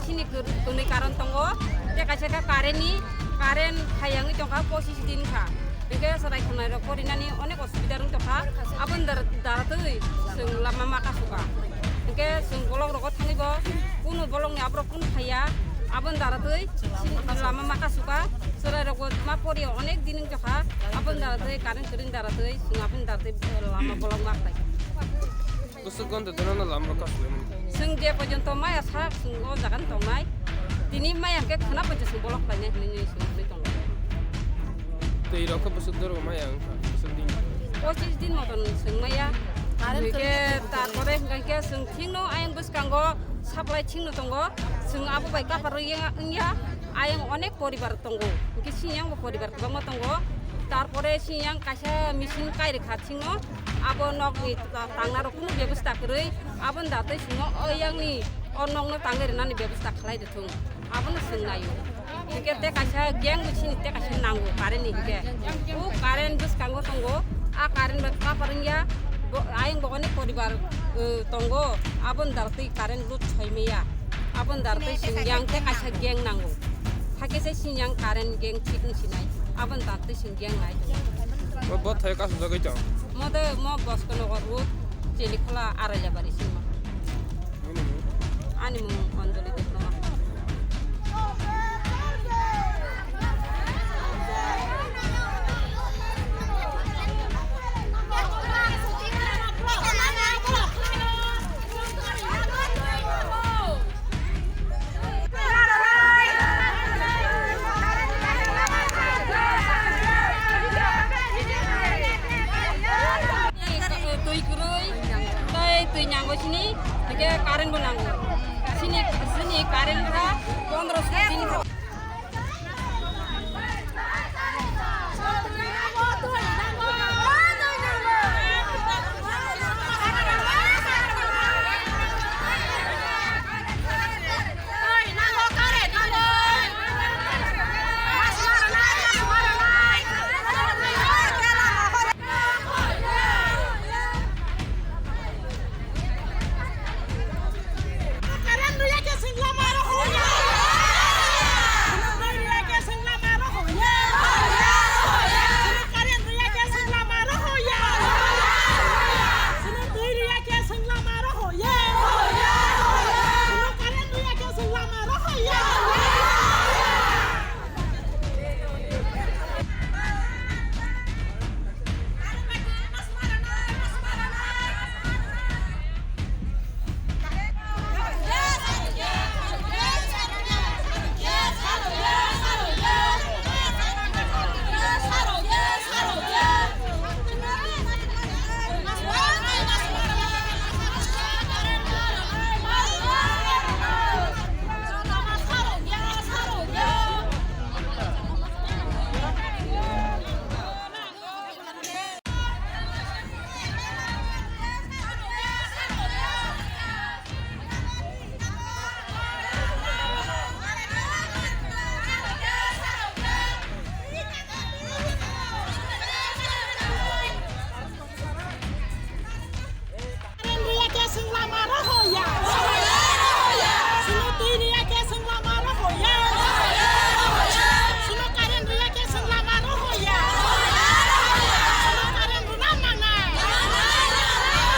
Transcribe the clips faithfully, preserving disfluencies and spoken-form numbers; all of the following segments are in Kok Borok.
Chini kwrwi karon tongo, tei kaisa khe current ni, current phai wngwi tongkha pochis din kha. Hwnkhe chwrai khwnai rok porinani onek osubida wng tongkha. Aboni dar-, daratwi chwng lama ma kasukha. Hwnkhe chwng bolok rogo thangwi bo kunu bolokni aborok kunu phaiya. Aboni daratwi chini lama ma kasukha. Chwrai rokbo ma poriya onek din wng tongkha. Aboni daratwi current kwrwini daratwi chwng aboni daratwi lama bolok ma khlai. Bwswk gonta deno no lama rok kasukha. Chwng je porjonto maya sak chwng o jaga no tongnai. Tini maya hwnkhe khwna porjonto chwng bolok khlainai hinwi chwng wngwi tongo. Twi rok khe bwswk doro maya wngkha, bwswk din. Pochis din moton chwng maya. Current hwnkhe kwrwi tarpore hwnkhe chwng thikno ayang bwskango supply thikno tongo. Chwng abo bai kapar wngya, wngya. Ayang onek poribar tongo. Hwnkhe sini yang bo poribar kwbangma tongo. Tarpore sini yang kaisa machine kai rwkha thikno. Abo nokni ta-, tangnarok kunu bebosta kwrwi, aboni datwi chwngno o yangni o nokno tangwi rwnani bebosta khlai rwthwng, abono chwng naio. Hinkhe tei kaisa gang bo chini tei kaisa nango current ni hinkhe. O current bwskango tongo, a current bai kapar wngya, bo, ayang bo onek poribar, uh, tongo, aboni datwi current load soi maya. Aboni datwi chwng yang tei kaisa gang nango. Hakhe se sini yang current gang thik wng sinai, aboni datwi chwng gang nai. Bo, bo thai kasujagwi tong. Mo de, mo Bosco Nagar road, Chelikhola, Arailabari sima. Ani mung? Ani mung Anjali Debbarma. Twi kwrwi, tei twi nango sini, hingke current bo nango. Sini, sini current kha pondro sini kha. Current riya khe chwng lama rohoya. Chwngno twi riya khe chwng lama rohoya. Chwngno current riya khe chwng lama rohoya. Chwngno current rwna nangnai.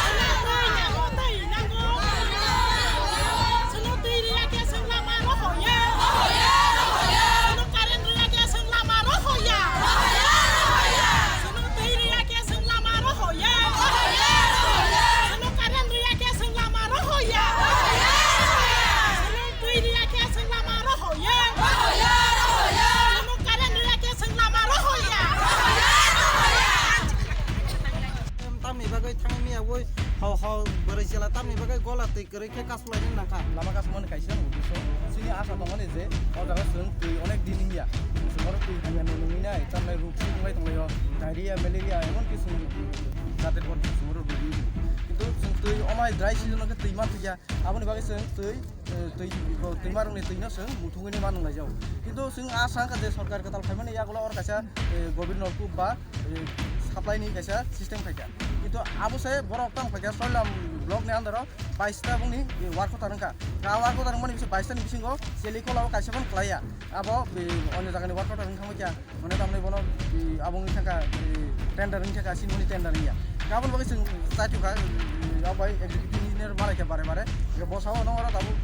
Chwngno twi nango, twi nango. Chwngno twi riya khe chwng lama rohoya. Chwngno current riya khe chwng lama rohoya. Chwngno twi riya khe chwng lama rohoya. Chwngno current riya khe chwng lama rohoya. Chwngno twi riya khe chwng lama rohoya. Chwngno current riya khe chwng lama rohoya. Tamni bagwi thangmi aboi ho ho bwrwi chwla tamni bagwi gola twi kwrwi khe kasulaini nangkha. Lama kasumani kaisa uddesho. Chini asa tongmani je o jaga chwng twi onek din wngya. Chwng oro twi hamya nwngnai, chamnai ruk si wngbai tonglaio. Diarrhea, malaria, emon ki chwng jate kon chwng oro ruk wngya. Kintu chwng twi omai dry season o khe twi ma thwikya. Aboni bagwi chwng twi, eh, twi, twi marokni twino chwng muthungwi ma nwnglaijago. Kintu chwng asa wngkha je sorkar kwtal phaimani yagulo oro kaisa, eh, gobir nolkuk ba eh, supply ni kaisa system khaikha. To abo se borok tamo khaikha Soilam block ni under o bais ta bongni work quarter wngkha. A work quarter wngmani bisingo bais ta ni bisingo Chelikola o kaisa phano khlaiya. Abo, eh, onyo jagani work quarter wngkha. Mane tamni bono, eh, abo wngkha, eh, tender wngkha, sinoni tender wngya. Aboni bagwi chwng chaithokha, eh, abo bai executive engineer malaikha bare bare. Bosao no oro tabuk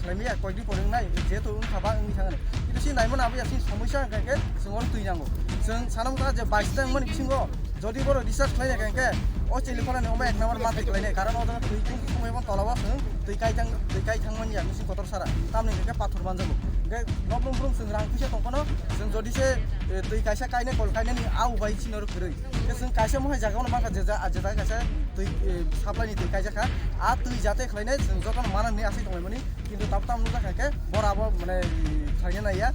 khlaimaya, koikdi pore wngnai, jehetu wngkha ba wngwi thangani. Kintu si naimano abo yasi somosya hwnkha khe chwng oro twi nango. Chwng sana wngkha je bais ta wngmani bisingo jodi borok research khlaina hwnkhe o Chelikolani omo ek number mantri khlainai, karon o jaga twi tong tongmani tola o chwng twi kai thang, twi kai thangmani ya machine kotor sara. Tamni hwnkhe pathor manjago. Hwnkhe nokhlum brum chwng rang puisa tongphano chwng jodi se, eh, twi kaisa kainai kol kainani a ubai chini oro kwrwi. Hwnkhe chwng kaisa mohai jaga ono mankha je ja-, je jaga kaisa twi, eh, supply ni twi kaijakha. A twi jate khlainai chwng jotono mana hwnwi asai tonglaimani. Kintu tabuk tamo nukjakha khe bora bo mane khlaina naiya.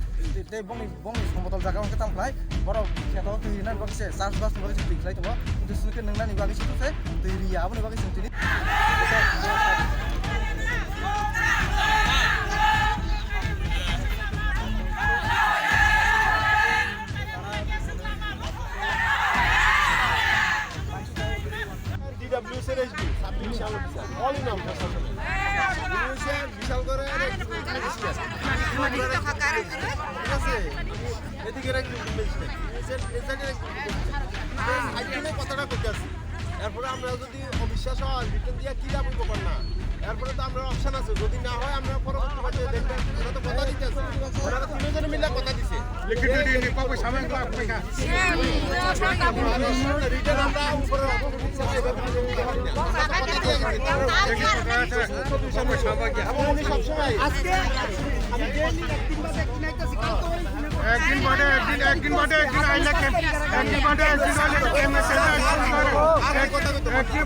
Tei bongni, bongni somodol jaga hwnkhe tamo khlai. Borok kheto twi rinani bagwi se, chas bas ni bagwi se twi khlai tongo. Kintu chwng khe nwngnani bagwi se twi riya, aboni bagwi chwng tini. D W C R S D, sub division officer, all in all, বিশাল করে ঠিক আছে? এদিকে রাখবি, এই সাইডে রাখবি। এই সাইডে কথাটা কইতে আসি। এরপরে আমরা যদি অবিশ্বাস হয়, রিটার্ন দিয়ে কি লাভ হইব কর না? এরপরে তো আমরা অপশন আছে, যদি না হয় আমরা পরবর্তী পর্যায়ে দেখবেন। আমরা তো কথা দিতে আছি, ওনারা তিনজনে মিলে কথা দিছে। লিখিত দিয়ে নিয়ে পাবো, সামনে লাগবে না। রিটার্ন আমরা উপরে অবশ্যই এভাবে দিতে পারি না। আমরা তো কথা দিয়ে গেছি। এবং উনি সবসময় আজকে আমি ডেইলি একদিন বাদে একদিন আইতেছি, কালকে ওই একদিন বাদে একদিন, একদিন বাদে একদিন আইলে কেন? একদিন বাদে একদিন আইলে তো কেন? একদিন